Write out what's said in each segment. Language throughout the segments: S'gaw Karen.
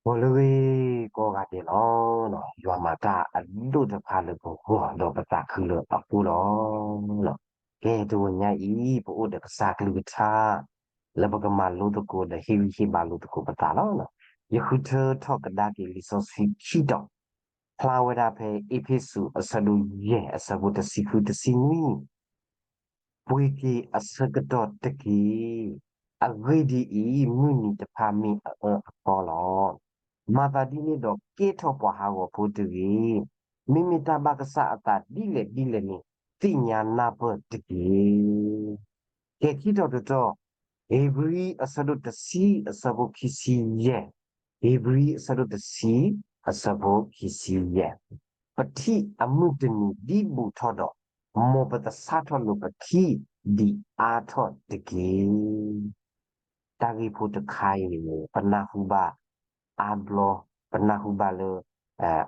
ဂီၤလၢအဂ့ၤကိးဂၤဒဲးလီၤ. ယွၤမၤတၢ်အဒိၣ်တဖၣ်လၢပဂီၢ်ဒီးပသးခုလၢအဃိလီၤ. ကဲ တဂီၤညါအံၤ ပအိၣ်ဒီးကစၢ်ကလုၢ်ကထါ လၢပကမၤလိသကိးဒီးဟ့ၣ်ဂံၢ်ဟ့ၣ်ဘါလိာ်သကိးပသးလီၤ. ယဃုထၢထီၣ်ကဒါက့ၤလံာ်စီဆှံခံတီၤ ဖျါဝဲဒၣ်ဖဲ အ့းဖ့းစူးအဆၢဒိၣ်ယဲၢ် အဆၢဖိတဆံဃုတဆံနွံ ပှ့ၤက့ၤအဆၢကတီၢ်တက့ၢ်. အဂ့ၢ်ဒ်အံၤ, မုၢ်နံၤတဖၣ်မ့ၢ်အအၢအသီလီၤ. မၤသးဒ်န့ၣ်ဒီးကဲထီၣ်ပှၤဟးဂီၤဖိတဂ့ၤ. မ့မ့ၢ်တၢ်ဘၣ်ကစၢ်အသးဒ်လဲၣ်ဒ်လဲၣ်န့ၣ် သ့ၣ်ညါနၢ်ပၢၢ်တက့ၢ်. ကဲ ခံတီၤတတီၤ, ဧ့ၤဘြံၤအဆၢဒိၣ်တဆံအဆၢဖိခံဆံယဲၢ်, ဧ့ၤဘြံၤအဆၢဒိၣ်တဆံအဆၢဖိခံဆံယဲၢ်, ပထံၣ်အမုၢ်တနံၤဒ်ဘူးထီၣ်ဒီး, မ်ပသဆၣ်ထီၣ်လိာ်ပခံဒံးအါထီၣ်တက့ၢ်. တၢ်ဂ့ၢ်ဖိတခါအံၤန့ၣ် ပနၢ်ဟူဘၣ်အါဘျီ, ပနၢ်ဟူဘၣ်လၢ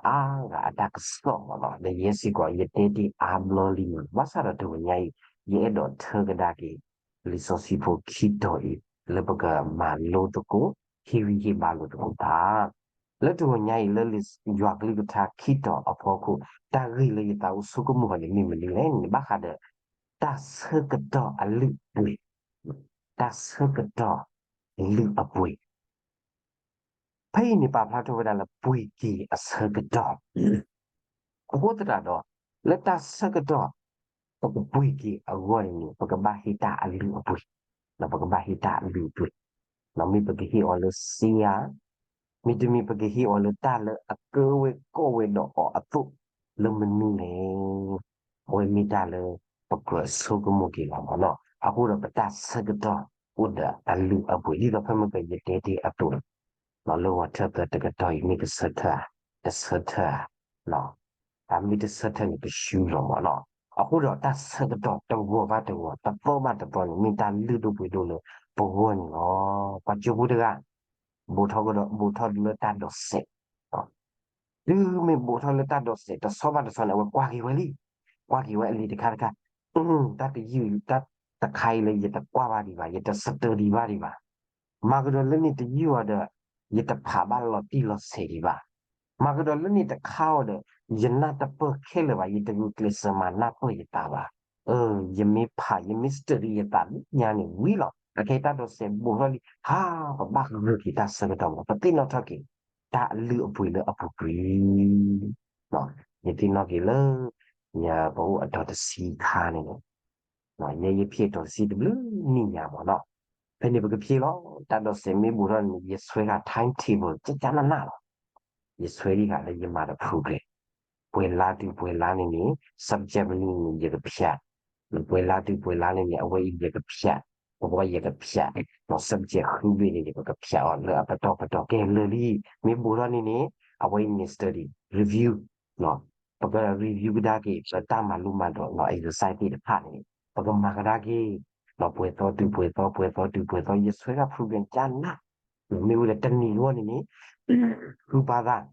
အါဂၤအတၢ်ကစီၣ်မ့ၢ်နီၤ, ဒီးယဲစ့ၢ်ကီး ယတဲတ့ၢ်အါဘျီလံမ့ၢ်နီၤ, ဘၣ်ဆၣ်ဒီးတဂီၤညါအံၤ ယအဲၣ်ဒိးထၢကဒါက့ၤ လံာ်စီဆှံဖိခံတီၤအံၤ လၢပကမၤလိသကိး ဟ့ၣ်ဂံၢ်ဟ့ၣ်ဘါလိာ်သကိးတၢ် လၢတဂီၤညါအံၤ လၢယွၤကလုၢ်ကထါခံတီၤအဖီခိၣ် တၢ်ဂ့ၢ်လၢယသးအိၣ်ဆိကမိၣ်အီၤန့ၣ် မ့ၢ်မနုၤလဲၣ်န့ၣ် ဘၣ်ဃးဒီး တၢ်ဆၢကတီၢ်အလုၢ်အပှ့ၤ, တၢ်ဆၢကတီၢ်အလုၢ်အပှ့ၤ ဖဲအံၤန့ၣ် ပာ်ဖျါထီၣ်ဝဲဒၣ်လၢပှ့ၤက့ၤအဆၢကတီၢ် အဃိသတးဒီး လၢတၢ်ဆၢကတီၢ် ပကပှ့ၤက့ၤအဂီၢ်န့ၣ်န့ၣ် ပကဘၣ်ဟ့ၣ်တၢ်အလုၢ်အပှ့ၤ, ပကဘၣ်ဟ့ၣ်တၢ်အလုၢ်အပှ့ၤ, မ့ၢ်ပကဟ့ၣ်အီၤလၢစ့ဧါ, မ့တမ့ၢ်ပကဟ့ၣ်အီၤလၢတၢ်လၢအကၢဝဲကိးဝဲဒီးအီၤအသိး လၢမနုၤလဲၣ် အဝဲမ့ၢ်တၢ်လၢ ပကြၢးဆိကမိၣ်က့ၤလီၤမ့ၢ်နီၤ, အဃိဒီးပတၢ်ဆၢကတီၢ်အိၣ်ဒီးအလုၢ်အပှ့ၤ ဒ်သိးဖဲမုၢ်ကယတဲတ့ၢ်အသိးလီၤ, လၢဂီၤထၢၣ်သၢတကတီၢ်အံၤ မ့ၢ်ကဆၢထၢၣ်ဧါ, တဆၢထၢၣ်ဧါ, အမ့ၢ်တဆၢထၢၣ်န့ၣ် ကဆူလီၤမ့ၢ်နီၤ, အဃိဒီးတၢ်ဆၢကတီၢ်တဂီၤဘၣ်တဂီၤ တသီဘၣ်တသီန့ၣ် မ့ၢ်တၢ်လုၢ်ဒိၣ်ပှ့ၤဒိၣ်လၢပဂီၢ်န့ၣ်လီၤ. ပှၤကၠိဖိတဂၤ ဘူးထီၣ်ကဒီး ဘူးထီၣ်လၢတၢ်ဒိးစဲး တုၤမ့ၢ်ဘူးထီၣ်လၢတၢ်ဒိးစဲး တဆီဘၣ်တဆီန့ၣ် အဝဲကွၢ်က့ၤဝဲလံ, ကွၢ်က့ၤဝဲအလံာ်တခါတခါ, တၢ်တယုၢ် တၢ်တခါအံၤလၢယတကွၢ်ဘၣ်ဒံးဘၣ်, ယတstudyဘၣ်ဒံးဘၣ်, မၤကဒီးလၢန့ၣ်တယုၢ်အီၤဒီး ယတဖးဘၣ်လီၤတံၢ်လီၤဆဲးဒံးဘၣ်, မၤကဒီးလၢန့ၣ်တခါအီၤဒီး ယနၢ်တပၢၢ်ခဲလၢာ်ဘၣ်, ယတဂုာ်ကျဲးစၢးမၤနၢ်ပၢၢ်ယသးဘၣ်, ယမ့ၢ်ဖး ယမ့ၢ်studyယသး ညါန့ၣ်ဝံၤလီၤ. အခဲအံၤတၢ်ဒိးစဲးဘူးထီၣ်လံ, ဟါ ပဘၣ်ဂုာ်က့ၤတၢ်ဆၢကတီၢ်မ့ၢ် ပသ့ၣ်နီၣ်ထီၣ်က့ၤ တၢ်လုၢ်အပှ့ၤလၢအပူၤကွံာ်, ယသ့ၣ်နီၣ်က့ၤလၢ ပအိၣ်အတီၤတဆံခါန့ၣ်, ယဲယဖျဲးတီၤတဆံတဘျုးနံၣ်ညါမ့ၢ်နီၤ, ဖဲန့ၣ်ပကဖျဲးလီၤ. တၢ်ဒိးစဲးမ့ၢ်ဘူးထီၣ်န့ၣ် ယဆွဲဃာ် timetable ကကနနလီၤ. ယဆွဲဒံးဃာ်လၢယမၤဒီး program ပှဲၤလါတုၤပှဲၤလါန့ၣ်န့ၣ် subject မနုၤန့ၣ် ယကဖျး, ပှဲၤလါတုၤပှဲၤလါန့ၣ်န့ၣ် အဝဲအံၤယကဖျး, ပဘီယကဖျး, ဒီး subject ဃုဘ့ၣ်န့ၣ် ယကဖျးအီၤလၢအပတီၢ်ပတီၢ် ကဲလၢာ်လံ. မ့ၢ်ဘူးထီၣ်န့ၣ်န့ၣ် အဝဲအံၤန့ၣ် study, review, ပက review ကဒါက့ၤ ပတၢ်မၤလိမၤဒိး exercise သ့ၣ်တဖၣ်န့ၣ် ပကမၤကဒါက့ၤ ပှဲၤသီတုၤပှဲၤသီ ပှဲၤသီတုၤပှဲၤသီ ယဆွဲဒၣ် program ကနၣ်, မ့ၢ်ဝဲဒီးတနံၤအဂီၢ်န့ၣ်န့ၣ် ဃုပာ်သး ဒ်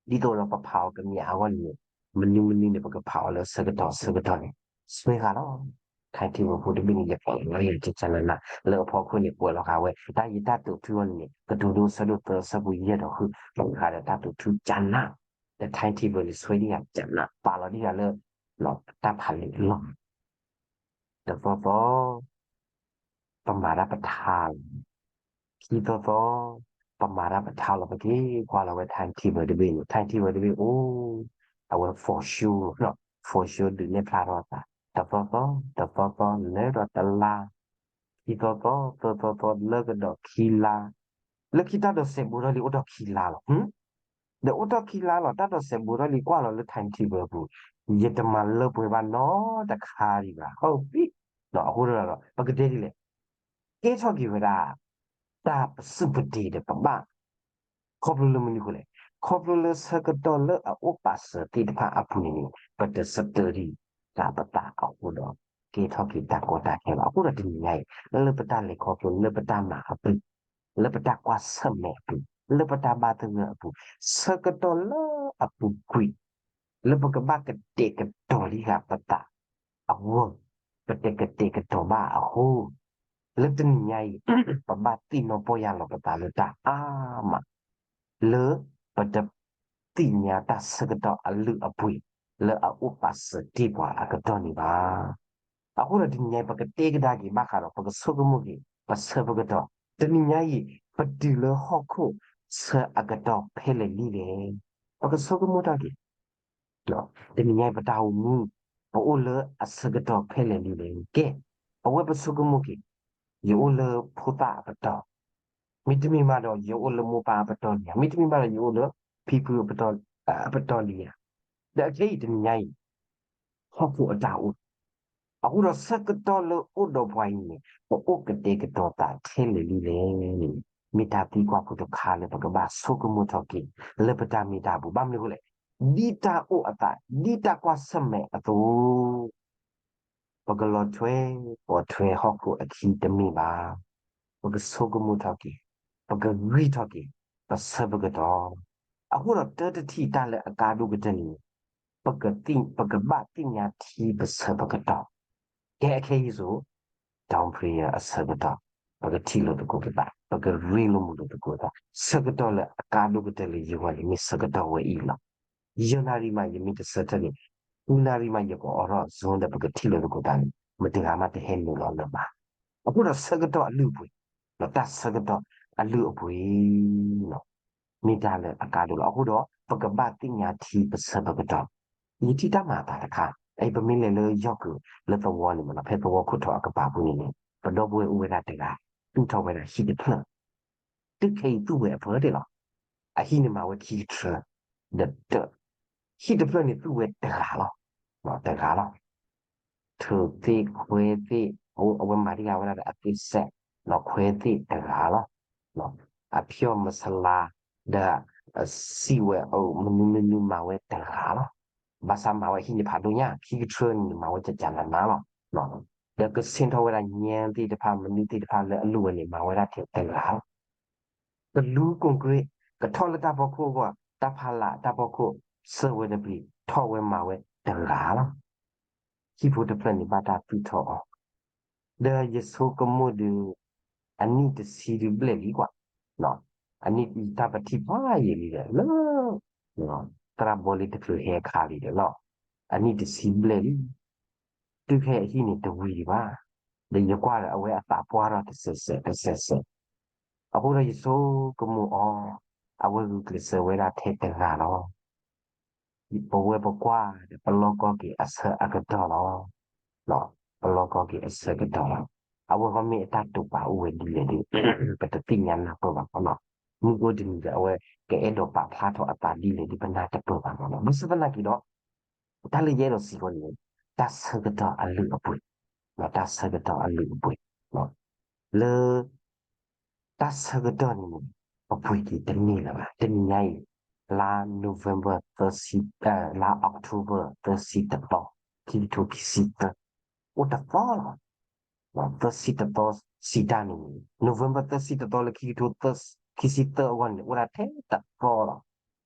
သိးဒီးပဖးအီၤကမ့ၢ်အါအဂီၢ်န့ၣ်န့ၣ် မနုၤမနုၤန့ၣ် ပကဖးအီၤလၢဆၢကတီၢ်ဆၢကတီၢ်န့ၣ် ဆွဲဃာ်လီၤ. timetable ဖိတဘ့ၣ်န့ၣ် ယပာ်လီၤလၢယကနန လၢအဖီခိၣ်န့ၣ် ကွဲးလီၤဃာ်ဝဲ တၢ်ယတၢ်တိာ်ထူအီၤန့ၣ်န့ၣ် ကတိၤဒိအဆၢဒိၣ်သၢအဆၢဖိယဲၢ်ဒီးဃု လီၤဃာ်ဒီးတၢ်တိာ်ထူကနန ဒီး timetable န့ၣ် ဆွဲဒံးဃာ်ကနန ပာ်လီၤဒံးဃာ်လၢ တၢ်ဖးလံာ်အလီၢ် တသီသီ ပမၤတၢ်ပထါလီၤ. ခံသီသီ ပမၤတၢ်ပထါလီၤ. ပက့ၤကွၢ်လီၤဝဲ timetable တဘ့ၣ်န့ၣ် timetable တဘ့ၣ်အိၣ် အဝဲ for sure လီၤ. for sure ဒုးနဲၣ်ဖျါထီၣ်အသး တသီသီ တသီသီ လၢဒီးတလါ ခံသီသီ သၢသီသီ လၢကဒီးခံလါ လၢခံတၢ်ဒိးစဲးဘူးထီၣ်လံ အိၣ်ထီၣ်ခံလါလီၤ. ဒီးအိၣ်ထီၣ်ခံလါလီၤ တၢ်ဒိးစဲးဘူးထီၣ်လံ ကွၢ်လီၤလၢ timetable အပူၤ ယတမၤလၢပှဲၤဘၣ်နီတခါဒံးဘၣ် ဟီၣ်ဖံး အဃိဒီး ပကတဲဒ်လဲၣ် ကဲထီၣ်က့ၤဝဲဒၣ် တၢ်ပစုၢ်ပတ့ၤဒီးပဘၣ် ခီဖျိလၢမနုၤအဃိလဲၣ် ခီဖျိလၢဆၢကတီၢ်လၢအအိၣ်ပာ်စၢၤသ့ၣ်တဖၣ်အပူၤန့ၣ်န့ၣ် ပတ study တၢ်ပသးအဃိဒီး ကဲထီၣ်က့ၤတၢ်ကီတၢ်ခဲဘၣ်. အဃိဒီးတနံၤညါအံၤ လၢပတၢ်လဲၤခီဖျိ လၢပတၢ်မၤအပူၤ လၢပတၢ်ကွၢ်ဆၢၣ်မဲာ်အပူၤ လၢပတၢ်ဘၣ်သဂၢၢ်အပူၤ ဆၢကတီၢ်လၢအပူၤကွံာ် လၢပကဘၣ်ကတဲာ်ကတီၤလံဃာ်ပသးအဂီၢ် ပတကတဲာ်ကတီၤဘၣ်အဃိ လၢတနံၤညါအံၤ ပဘၣ်သ့ၣ်နီၣ်ပီၢ်ယၢ်လီၤပသးလၢတၢ်အါမး လၢပတသ့ၣ်ညါတၢ်ဆၢကတီၢ်အလုၢ်အပှ့ၤ လၢအအိၣ်ပာ်စၢၤတ့ၢ်ပှၤအကတီၢ်န့ၣ်ဘၣ်. အဃိဒီးတနံၤညါအံၤ ပကတဲကဒါက့ၤဘၣ်ဃးဒီး ပကဆိကမိၣ်က့ၤ ပဆၢပကတီၢ်, တနံၤညါအံၤ ပတုၤလၢဟီၣ်ခိၣ်ဆၢအကတီၢ်ဖဲလဲၣ်လံလဲၣ်. ပကဆိကမိၣ်ထီၣ်က့ၤ တနံၤညါအံၤ ပတၢ်အိၣ်မူ ပအိၣ်လၢအဆၢကတီၢ်ဖဲလဲၣ်လံလဲၣ်. ကဲ, အဝဲပဆိကမိၣ်က့ၤ, ယအိၣ်လၢဖိသၣ်အပတီၢ်, မ့တမ့ၢ်ဘၣ်ဒီး ယအိၣ်လၢမိၢ်ပၢ်အပတီၢ်လံဧါ, မ့တမ့ၢ်ဘၣ်ဒီး ယအိၣ်လၢဖံဖုအပတီၢ်လံဧါ. ဒီးအခဲအံၤတနံၤညါအံၤ ဟီၣ်ခိၣ်အတၢ်အိၣ် အဃိဒီးဆၢကတီၢ်လၢအိၣ်ဒီးပှၤအံၤန့ၣ် ပအိၣ်ကတဲာ်ကတီၤသးထဲလဲၣ်လံလဲၣ်န့ၣ် မ့ၢ်တၢ်သံကွၢ်ဖိတခါလၢပကဘၣ်ဆိကမိၣ်ထီၣ်က့ၤ လၢပတၢ်မ့ၢ်တၢ်ပူၤ. ဘၣ်မနုၤအဃိလဲၣ်, ဒ်တၢ်အိၣ်အသး ဒ်တၢ်ကွၢ်ဆၢၣ်မဲာ်အသိး ပကလီၤထွဲပိာ်ထွဲဟီၣ်ခိၣ်အခံတမ့ၢ်ဘၣ်. ပကဆိကမိၣ်ထီၣ်က့ၤ, ပကဂံၢ်ထီၣ်က့ၤ ပဆၢပကတီၢ်. အဃိဒီးတၢတထံၣ်တၢ်လၢအကါဒိၣ်ကတၢၢ်န့ၣ် ပကဘၣ်သ့ၣ်ညါထံပဆၢပကတီၢ်. ကဲအခဲအံၤစိ down prayer အဆၢကတီၢ်, ပကထံၣ်လိာ်သကိးပသး, ပကရ့လိာ်မုာ်လိာ်သကိးသး, ဆၢကတီၢ်လၢအကါဒိၣ်ကတၢၢ်လၢယဂီၢ်န့ၣ် မ့ၢ်ဆၢကတီၢ်ဝဲအံၤလီၤ. ယဲၢ်နၣ်ရံၣ်မး ယမ့ၢ်တဆၢထၢၣ်န့ၣ်, ဃုနၣ်ရံၣ်မး ယကအိးထီၣ် Zoom ဒီးပကထံၣ်လိာ်သကိးသးန့ၣ် မတၤတဂၤမးတဟဲနုာ်လီၤလၢၤဘၣ်. အဃိဒီးဆၢကတီၢ်အလုၢ်အပှ့ၤ, ဒီးတၢ်ဆၢကတီၢ်အလုၢ်အပှ့ၤ မ့ၢ်တၢ်လၢအကါဒိၣ်လီၤ. အဃိဒီး ပကဘၣ်သ့ၣ်ညါထံပဆၢပကတီၢ်. ယထံၣ်တၢ်မၤအသးတခါ, အအံၤပမ့ၢ်လဲၤလၢယီၢ်ကုာ်လၢသဝီန့ၣ်မ့ၢ်နီၤ, ဖဲသဝီခိၣ်ထိးအကပၤပူၤန့ၣ်န့ၣ် ပဒီပုၢ်ဝဲၢ်အိၣ်ဝဲဒၣ်တဂၤ, သူၣ်ထီၣ်ဝဲဒၣ်ဟံၣ်တဖျၢၣ်, တုၤခဲအံၤသူၣ်ဝဲအဖၢဒ့ၣ်လီၤ. အဟံၣ်န့ၣ်မၤဝဲခံကထြၢ, ဒီးတၢ် ဟံၣ်တဖျၢၣ်န့ၣ် သူၣ်ဝဲတဂၤလီၤ, တဂၤလီၤ. ထုးသ့ၣ်ခွဲသ့ၣ်, အဝဲမၤတ့ၢ်လၢဝဲဒၣ်ဒီးအသ့ၣ်စဲး, ဒီးခွဲသ့ၣ်တဂၤလီၤ. အဖျီၣ်မဆလါ, ဒီးစံးဝဲမနုၤမနုၤမၤဝဲတဂၤလီၤ. ဘၣ်ဆၣ်မၤဝဲဟံၣ်န့ၣ်ဖးဒိၣ်ညါ, ခံကထြၢန့ၣ်မၤဝဲကကနးနးလီၤ. ဒီးကဆ့ၣ်ထီၣ်ဝဲဒၣ်ညၣ်သ့ၣ်တဖၣ် မနုၤသ့ၣ်တဖၣ်လၢအလိၣ်ဝဲန့ၣ် မၤဝဲဒၣ်ထဲတဂၤလီၤ. ကလူကွန်ကရ့ၣ်, ကထီၣ်လၢတၢ်ဖီခိၣ်အဂီၢ်, တၢ်ဖးလၢ်တၢ်ဖီခိၣ်, ဆၢဝဲတပျံၤ, ထီၣ်ဝဲမၤဝဲတဂၤလီၤ. ဟံၣ်ဖိတဖျၢၣ်န့ၣ်ဘၣ်တၢ်သူၣ်ထီၣ်အီၤ, ဒီးယဆိကမိၣ်ဒီး အနံၣ်တဆံဒုးဘျဲၣ်လံကွၢ်, အနံၣ်တၢ်ပထံၣ်ပှၤယံာ်လံဒီး လၢ သရၣ်ဘီလ့တချုးဟဲအခါလံဒီးလီၤ, အနံၣ်တဆံဘျဲၣ်လံ, တုၤခဲအဟံၣ်န့ၣ်တဝံၤဒံးဘၣ်, ဒီးယကွၢ်ဒီးအဝဲအသးပှၢ်ထီၣ်တစဲးစဲးတစဲးစဲး, အဃိဒီးယဆိကမိၣ်အီၤ, အဝဲဂုာ်ကျဲးစၢးဝဲဒၣ်ထဲတဂၤလီၤ. ပဝဲပကွၢ်ဒီးပလီၢ်ကီၢ်က့ၤအဆၢအကတီၢ်လီၤ. ပလီၢ်ကီၢ်က့ၤအဆၢကတီၢ်လီၤ. အဝဲဃီမ့ၢ်အတၢ်တိာ်ပာ်အိၣ်ဝဲဒ်လဲၣ်ဒီး ပတသ့ၣ်ညါနၢ်ပၢၢ်ဘၣ်မ့ၢ်နီၤ. မုၢ်ကအိၣ်တနံၤဒီး အဝဲကအဲၣ်ဒိးပာ်ဖျါထီၣ်အသးဒ်လဲၣ်ဒီး ပနၢ်တပၢၢ်ဘၣ်မ့ၢ်နီၤ. ဘၣ်ဆၣ်သနာ်က့ဒီး တၢ်လၢယအဲၣ်ဒိးစံးဃီန့ၣ် တၢ်ဆၢကတီၢ်အလုၢ်အပှ့ၤ, တၢ်ဆၢကတီၢ်အလုၢ်အပှ့ၤ လၢ တၢ်ဆၢကတီၢ်န့ၣ် ပပှ့ၤက့ၤတန့ၢ်လၢၤဘၣ်. တနံၤညါအံၤ လါ November သၢဆံ, လါ October သၢဆံတသီ, ခံကထိခံဆံသၢ, အိၣ်တသီလီၤ. သၢဆံတသီစံးတၢ်န့ၣ် November သၢဆံတသီလၢခံကထိခံဆံသၢအဂီၢ်န့ၣ် အိၣ်ဒၣ်ထဲတသီလီၤ.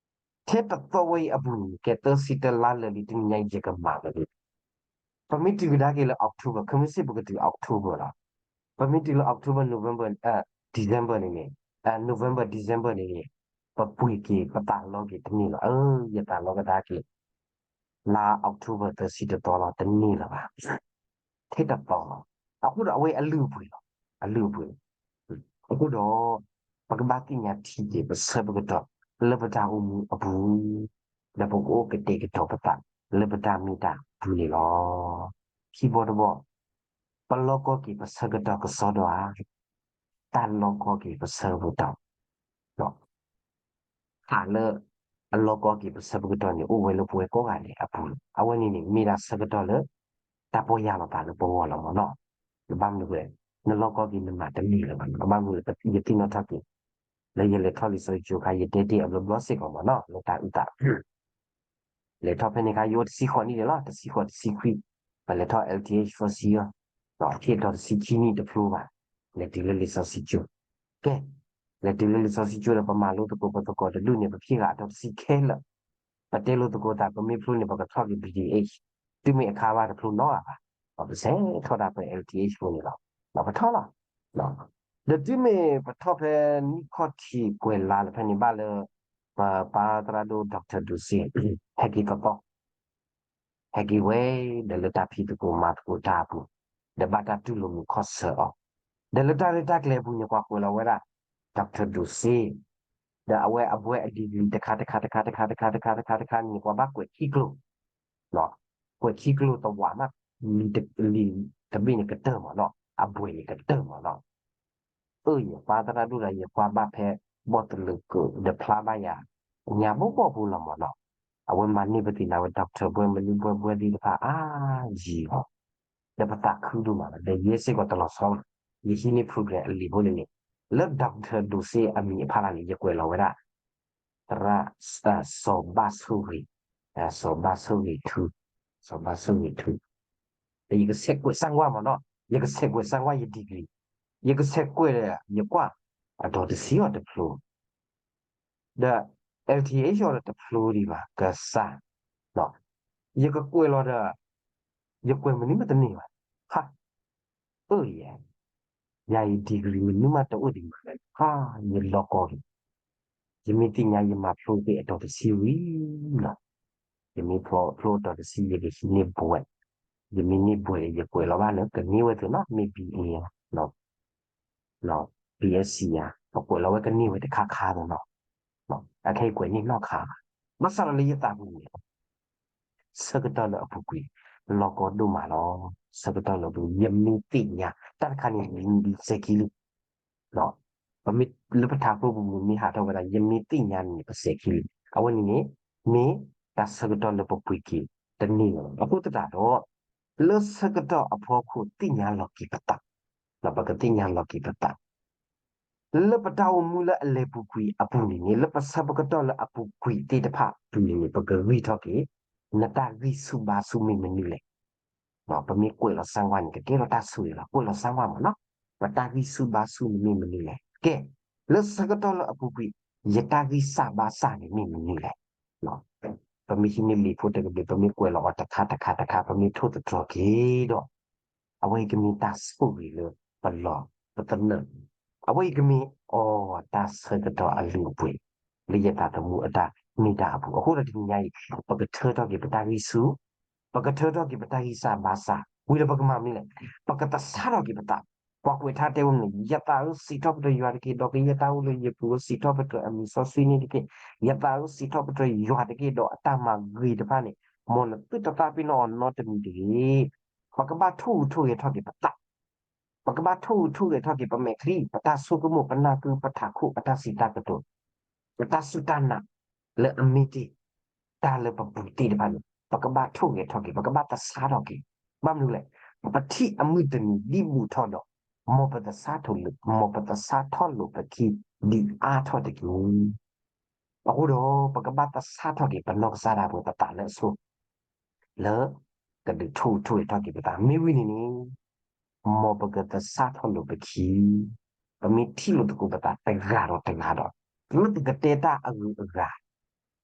ထဲတသီဝဲအံၤအပူၤန့ၣ် ကဲသၢဆံတၢလါလၢာ်လံ တနံၤညါအံၤယကမၤလၢာ်လံ. ပမ့ၢ်တုၤကဒါက့ၤလၢ October ခဲမုၢ်ဆ့ၣ်ပကတုၤ October လီၤ. ပမ့ၢ်တုၤလၢ October November December န့ၣ်န့ၣ်, November December န့ၣ်န့ၣ်, ပပှ့ၤက့ၤ ပသးလီက့ၤတန့ၢ်လီၤ. အၢ ယသးလီကဒါက့ၤ လါ October သၢဆံတသီလီၤ တန့ၢ်လၢၤဘၣ်. ထဲတသီလီၤ. အဃိဒီးအဝဲအလုၢ်အပှ့ၤလီၤ. အလုၢ်အပှ့ၤလီၤ. အဃိဒီး ပကဘၣ်သ့ၣ်ညါထံက့ၤ ပဆၢပကတီၢ် လၢပတၢ်အိၣ်မူအပူၤ, ဒီးပကအိၣ်ကတဲာ်ကတီၤပသး လၢပတၢ်မ့ၢ်တၢ်တီန့ၣ်လီၤ. ခံဘီတဘီ, ပလီၢ်ကီၢ်က့ၤပဆၢကတီၢ်ကစီဒီဧါ, တၢ်လီၢ်ကီၢ်က့ၤပဆၢကတီၢ် တၢ်လၢအလီၢ်ကီၢ်က့ၤပဆၢကတီၢ်န့ၣ် အိၣ်ဝဲလၢပဝဲကိးဂၤဒဲးအပူၤလီၤ. အဝဲန့ၣ်န့ၣ် မ့ၢ်ဒၣ်ဆၢကတီၢ်လၢ တၢ်ပီၢ်ယၢ်လီၤသးလၢပဂီၢ်လီၤမ့ၢ်နီၤ. ဘၣ်မနုၤလဲၣ်, နလီၢ်ကီၢ်က့ၤနမၤတန့ၢ်လၢၤဘၣ်. ဘၣ်မနုၤလဲၣ်, ယသ့ၣ်နီၣ်ထီၣ်က့ၤ လၢယလဲၤထီၣ်လံာ်စီဆှံကၠိအခါ ယတဲတ့ၢ်အဘျီဘျီစ့ၢ်ကီးမ့ၢ်နီၤ လၢတၢ်အုၣ်သး လဲၤထီၣ်ဖဲန့ၣ်အခါ ယအိၣ်တဆံဃိးနံၣ်န့ၣ်လီၤ, တဆံဃိး တဆံခွံ, ပလဲၤထီၣ် L T H first year, ထံၣ်တီၤတဆံခံနံၣ်တဖျိဘၣ်, လဲၤတုၤလၢလံာ်စီဆှံကၠိ. ကဲ, လဲၤတုၤလၢလံာ်စီဆှံကၠိဒီး ပမၤလိသကိးပသကိးတဒူၣ်န့ၣ် ပဖံးဂၤအတီၤတဆံခဲလၢာ်, ပတဲလိာ်သကိးသး ပမ့ၢ်ဖျိန့ၣ် ပကထီၣ်က့ၤ B D H, တုၤမ့ၢ်အခါဘၣ်တဖျိနီတဂၤဘၣ်, ပစဲးထီၣ်ဒၣ်ဖဲ L T H ပူၤန့ၣ်လီၤ, ပထီၣ်လီၤ. ဒီးတုၤမ့ၢ်ပထီၣ်ဖဲနံၣ်ခီၣ်ထံးကွဲၤလါလၢဖဲန့ၣ်ဘၣ်လၢ ပၢ်သရၣ်ဒိၣ် Doctor ဒိၣ်စ့ ဟဲက့ၤသီသီ, ဟဲက့ၤဝဲ ဒီးလၢတၢ်ဖံးသကိးမၤသကိးတၢ်အပူၤ, ဒီးဘၣ်တၢ်တူၢ်လိာ်မုာ်ခီၣ်ဆၢအီၤ, ဒီးလၢတၢ်ရဲၣ်တၢ်ကျဲၤအပူၤန့ၣ် ပှၤကွဲးလီၤဝဲဒၣ် Doctor ဒိၣ်စ့, ဒီးအဝဲအဘှဲၣ်အ degree တခါတခါတခါတခါတခါတခါတခါတခါန့ၣ် ပှၤဘၣ်ကွဲးခံကျိၤ ကွဲးခံကျိၤသဝးမး, လံာ်တဘ့ၣ်န့ၣ်ကတၢၢ်မးနီၤ, အဘှဲၣ်န့ၣ်ကတၢၢ်မးနီၤ, အၢ ယပၢ်သရၣ်ဒိၣ်ဒီး ယကွၢ်ဘၣ်ဖဲဘီၣ်သလၢၤကၢး ဒီးဖျါဘၣ်ယၤ ညါဘိဘီၣ်ဖိလီၤမးနီၤ, အဝဲမၤန့ၢ်ပသ့ၣ်ညါဝဲ doctor ဘှဲၣ်မနုၤဘှဲၣ်ဘှဲၣ်သ့ၣ်တဖၣ်အါယံၤလီၤ, ဒီးပသးခုဒိၣ်မးလီၤ, ဒီးယဲစ့ၢ်ကီးတလီၤဆီဘၣ်, ယဟံးန့ၢ် program အလံာ်ဖိန့ၣ်န့ၣ်, လၢ doctor ဒိၣ်စ့အမံၤအဖီလာ်န့ၣ် ယကွဲးလီၤဝဲဒၣ် သရၣ် စီၤဘၣ်ဆိၣ်ဂ့ၤ, စီၤဘၣ်ဆိၣ်ဂ့ၤထူ, စီၤဘၣ်ဆိၣ်ဂ့ၤထူ, ဒီးယကဆဲးကွဲးစၢ်ကွၢ်မးနီၤ, ယကဆဲးကွဲးစၢ်ကွၢ်ယ degree, ယကဆဲးကွဲးဒီး ယကွၢ် အတီၤတဆံအီၤတဖျိ, ဒီး L T H အီၤဒီးတဖျိဒံးဘၣ် ကစၢ်, ယကကွဲးလီၤဒီး ယကွဲးမနုၤမးတန့ၢ်ဘၣ်, ဟါ, အၢ ယဲ, ယၤအံၤ degree မနုၤမးတအိၣ်ဒံးဘၣ်, ဟါ, ယလီၤကီၢ်လံ, ယမ့ၢ်သ့ၣ်ညါယမၤဖျိသ့ၣ်အတီၤတဆံဝံၤလီၤ, ယမ့ၢ်ဖျိအတီၤတဆံ ယကဟံးန့ၢ်ဘှဲၣ်, ယမ့ၢ်န့ၢ်ဘှဲၣ် ယကွဲးလီၤဘၣ်လၢကန့ၢ်ဝဲသုနီၤ, မ့ၢ် B A လီၤ B S C ယၤ ပကွဲးလီၤဝဲကန့ၢ်ဝဲတခါခါလီၤနီၤ, အခဲအံၤကွဲးန့ၢ်နီတခါဘၣ်, ဘၣ်ဆၣ်ဒီးလၢယသးပူၤန့ၣ် ဆၢကတီၢ်လၢအပူၤကွံာ် လီၤကီဒိၣ်မးလီၤ, ဆၢကတီၢ်လၢအပူၤ ယမ့ၢ်သ့ၣ်ညါ တၢ်တခါန့ၣ် စဲးခံလံ, ပမ့ၢ်လၢပထးခိၣ်ပူၤမ့ၢ်ဟးထီၣ်ဝဲဒၣ် ယမ့ၢ်သ့ၣ်ညါန့ၣ် ပစဲးခံလံ, အဝဲန့ၣ်န့ၣ် မ့ၢ်တၢ်ဆၢကတီၢ်လၢပပှ့ၤက့ၤတန့ၢ်လီၤ, အဃိသတးဒီး လၢဆၢကတီၢ်အဖီခိၣ်သ့ၣ်ညါလီၤက့ၤပသး, ပကသ့ၣ်ညါလီၤက့ၤပသး လၢပတၢ်အိၣ်မူလၢအလဲၤပူၤကွံာ်အပူၤန့ၣ်န့ၣ် လၢပဆၢကတီၢ်လၢအပူၤကွံာ်သ့ၣ်တဖၣ်အပူၤန့ၣ်န့ၣ် ပကဂံၢ်ထီၣ်က့ၤ နတၢ်ဂံၢ်ဆူၣ်ဘါဆူၣ်မ့ၢ်မနုၤလဲၣ်, ပမ့ၢ်ကွဲးလီၤစၢ်ကွၢ်န့ၣ် ကကဲထီၣ်တၢ်ဆိၣ်ဂ့ၤလီၤ, ကွဲးလီၤစၢ်ကွၢ်မးနီၤ, ပတၢ်ဂံၢ်ဆူၣ်ဘါဆူၣ်န့ၣ်မ့ၢ်မနုၤလဲၣ်, ကဲ, လၢဆၢကတီၢ်လၢအပူၤကွံာ် ယတၢ်ဂံၢ်စၢ်ဘါစၢ်န့ၣ်မ့ၢ်မနုၤလဲၣ် ပမ့ၢ်ဟံးန့ၢ်လံာ်ဖိတကလုာ် ပမ့ၢ်ကွဲးလီၤအီၤတခါတခါတခါ ပမ့ၢ်ထိၣ်သတြီၤက့ၤဒီး အဝဲအံၤကမ့ၢ်တၢ်ဆိၣ်ဂ့ၤလၢပလီၢ်ပသနၢၣ်, အဝဲအံၤကမ့ၢ်အီၤတၢ်ဆၢကတီၢ်အလုၢ်အပှ့ၤ လၢယသးသမူအတၢ်မ့ၢ်တၢ်အပူၤ, အဃိဒီးတနံၤညါအံၤ ပကထၢထီၣ်က့ၤပတၢ်ဂံၢ်ဆူၣ်, ပကထၢထီၣ်က့ၤပတၢ်ဂံၢ်စၢ်ဘါစၢ်, ဝံၤဒီးပကမၤမနုၤလဲၣ်, ပကသဆါထီၣ်က့ၤပသး, ပှၤကွဲးထါတဲဝဲမနုၤလဲၣ်, ယသးဧၢ စံးထီၣ်ပတြၢၤယွၤတက့ၢ်, ဒီးကယဲၢ်တၢ်အိၣ်လၢယပူၤဧၢ စံးထီၣ်ပတြၢၤအမံၤစီဆှံန့ၣ်တက့ၢ်, ယသးဧၢ စံးထီၣ်ပတြၢၤယွၤတက့ၢ်, ဒီးအတၢ်မၤဂ့ၤတဖၣ်န့ၣ် မ်နသုတသးပ့ၤနီၣ်အီၤနီတမံၤတဂ့ၤ, ပကဘၣ်ထိၣ်ဟူးထိၣ်ဂဲၤထီၣ်က့ၤပသး, ပကဘၣ်ထိၣ်ဟူးထိၣ်ဂဲၤထီၣ်က့ၤပမဲာ်ချံ, ပတၢ်ဆိကမိၣ် ပနၢ်ကု ပထးခိၣ် ပတၢ်စံးတၢ်ကတိၤ, ပတၢ်စူၢ်တၢ်နာ် လၢအမ့ၢ်တ့ၢ် တၢ်လၢပပူၤသ့ၣ်တဖၣ်န့ၣ် ပကဘၣ်ထိၣ်ဂဲၤထီၣ်က့ၤ, ပကဘၣ်သဆါထီၣ်က့ၤ, ဘၣ်မနုၤလဲၣ်, ပထံၣ်အမုၢ်တနံၤဒ်ဘူးထီၣ်ဒီး မ်ပသဆါထီၣ်လိာ်, မ်ပသဆါထီၣ်လိာ်ပခံ ဒ်အါထီၣ်တက့ၢ်. အဃိဒီး ပကဘၣ်သဆါထီၣ်က့ၤ ပနီၢ်ကစၢ်ဒၣ်ပဝဲ ပသးလၢအဆိ လၢ ကဒုးထိၣ်ဟူးထိၣ်ဂဲၤထီၣ်က့ၤပသး, မ့ၢ်ဝံၤန့ၣ်န့ၣ် မ်ပကသဆါထီၣ်လိာ်ပခံ, ပမ့ၢ်ထံၣ်လိာ်သကိးပသးတဂၤဒီးတဂၤဒီး လၢပကတဲတၢ်အဂုၤအဂၤ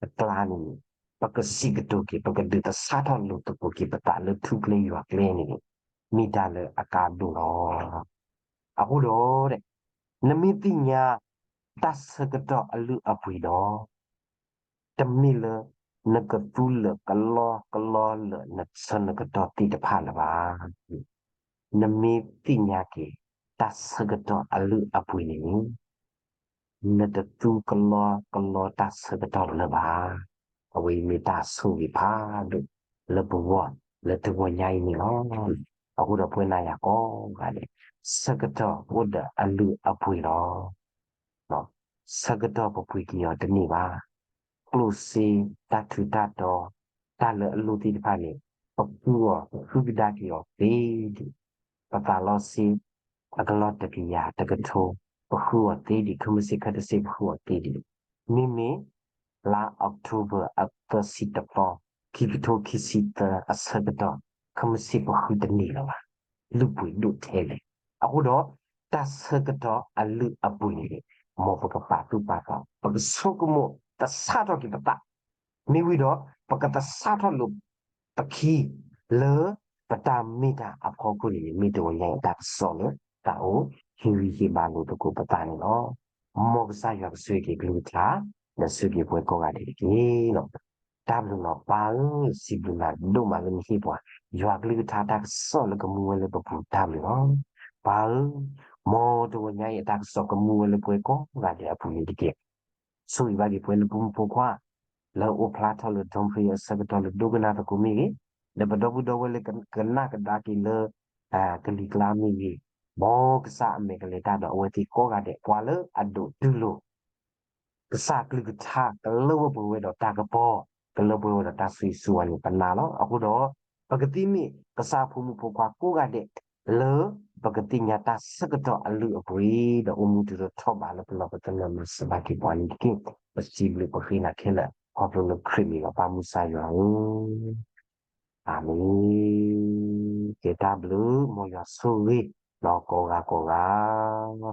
အကျါန့ၣ်န့ၣ် ပကစံးကတိၤက့ၤ ပကဒုးသဆါထီၣ်လိာ်သကိးက့ၤပသးလၢထူကျဲယွၤကျဲန့ၣ်န့ၣ် မ့ၢ်တၢ်လၢအကါဒိၣ်လီၤ. အဃိဒီး နမ့ၢ်သ့ၣ်ညါ တၢ်ဆၢကတီၢ်အလုၢ်အပှ့ၤဒီး တမ့ၢ်လၢ နကသူလၢာ်ကလီကလီလၢာ်နဆၢနကတီၢ်သ့ၣ်တဖၣ်လၢၤဘၣ်. နမ့ၢ်သ့ၣ်ညါက့ၤ တၢ်ဆၢကတီၢ်အလုၢ်အပှ့ၤန့ၣ် နတသူကလီကလီတၢ်ဆၢကတီၢ်လၢၤဘၣ်. အဝဲအံၤမ့ၢ်တၢ်ဆိၣ်ဂ့ၤဖးဒိၣ်လၢပဂီၢ်လၢတဂီၤညါအံၤန့ၣ်လီၤ. အဃိဒီးပဝဲနၤယၤကိးဂၤဒဲး ဆၢကတီၢ်အိၣ်ဒီးအလုၢ်အပှ့ၤလီၤ. ဆၢကတီၢ်ပပှ့ၤက့ၤအီၤတန့ၢ်ဘၣ်. ကျိၣ်စ့ တၢ်ထူးတၢ်တီၤ တၢ်လၢအလိၣ်သ့ၣ်တဖၣ်န့ၣ် ပဃုအီၤ ပဃုကဒါက့ၤအီၤသ့ဒံး. ပသးလီဆ့ အကလီၢ်တကယၤတကထိ ပဃုအီၤသ့ဒံး, ခဲမုၢ်ဆ့ၣ်ခဲတဆ့ ပဃုအီၤသ့ဒံး. မ့မ့ၢ် လါ October အသၢဆံတသီ ခံကထိခံဆံသၢအဆၢကတီၢ် ခဲမုၢ်ဆ့ၣ်ပဃုတန့ၢ်လၢၤဘၣ်. လုၢ်ပှ့ၤဒိၣ်ထဲလဲၣ်. အဃိဒီး တၢ်ဆၢကတီၢ်အလုၢ်အပှ့ၤန့ၣ် မ်ပကပာ်သူၣ်ပာ်သး ပကဆိကမိၣ်သဆၣ်ထီၣ်က့ၤပသး မ့ၢ်ဝံၤဒီး ပကသဆၣ်ထီၣ်လိာ်ပခံ လၢပတၢ်မ့ၢ်တၢ်အဖီခိၣ်န့ၣ်န့ၣ် မ့ၢ်တဂီၤညါအံၤတၢ်ကစီၣ်လၢတၢ်အိၣ်ဟ့ၣ်ဂံၢ်ဟ့ၣ်ဘါလိာ်သကိးပသးန့ၣ်လီၤ. မ်ကစၢ်ယွၤကဆိၣ်ဂ့ၤက့ၤကလုၢ်ကထါ နဆၢက့ၤပှၤကိးဂၤဒဲးတက့ၢ်. တၢ်ဘျုးလီၤ ပၢ်ဧၢ, စံးဘျုးနၤဒိၣ်မးလၢနဟ့ၣ်ပှၤ ယွၤကလုၢ်ကထါတၢ်ကစီၣ်လၢကမူဝဲလၢပပူၤ တၢ်ဘျုးလီၤ. ပၢ်ဧၢ, မ်တဂီၤညါအံၤအတၢ်ကစီၣ်ကမူဝဲလၢပှၤကိးဂၤဒဲးအပူၤန့ၣ်တက့ၢ်. ဆိၣ်ဂ့ၤဘၣ်က့ၤပှၤလၢဖိမုၣ်ဖိခွါ လၢအိၣ်ဖျါထီၣ်လၢ Dumfries အဆၢကတီၢ်လၢဒိကနၣ်သကိးမ့ၢ်ဂ့ၤ, ဒီးပဒီပုၢ်ဒီဝဲၢ်လၢကနၣ်ကဒါက့ၤလၢ ကလံၤကျါမ့ၢ်ဂ့ၤ, မ်ကစၢ်အမဲာ်ကလဲၤတၢ်ဒီးအဝဲသ့ၣ်ကိးဂၤဒဲး ပှၤလၢအဒိးတုၤလိာ် ကစၢ်ကလုၢ်ကထါ ကလၢပှဲၤဝဲဒီးတၢ်ကပီၤ, ကလၢပှဲၤဝဲဒီးတၢ်ဆိၣ်ဂ့ၤဆိၣ်ဝါန့ၣ် ပနာ်လီၤ. အဃိဒီး ပကသ့မ့ၢ်ကစၢ်ဖိမုၣ်ဖိခွါကိးဂၤဒဲး လၢပကသ့ၣ်ညါတၢ်ဆၢကတီၢ်အလုၢ်အပှ့ၤ ဒီးအိၣ်မူတုၤထီၣ်ဘးလၢပလီၢ်ပသနၢၣ် မၤစၢၤဘၣ်က့ၤပှၤန့ၣ်တက့ၢ်. ပစံးဘျုးပဃ့နၤခဲလၢာ် ခီဖျိလၢခရံာ်မံၤလီၤ ပၢ်မုၢ်ဆါယွၤဧၢ, အၤမ့ၣ်. ကဲတၢ်ဘျုး မ်ယွၤဆိၣ်ဂ့ၤ ဒီးကိးဂၤကိးဂၤ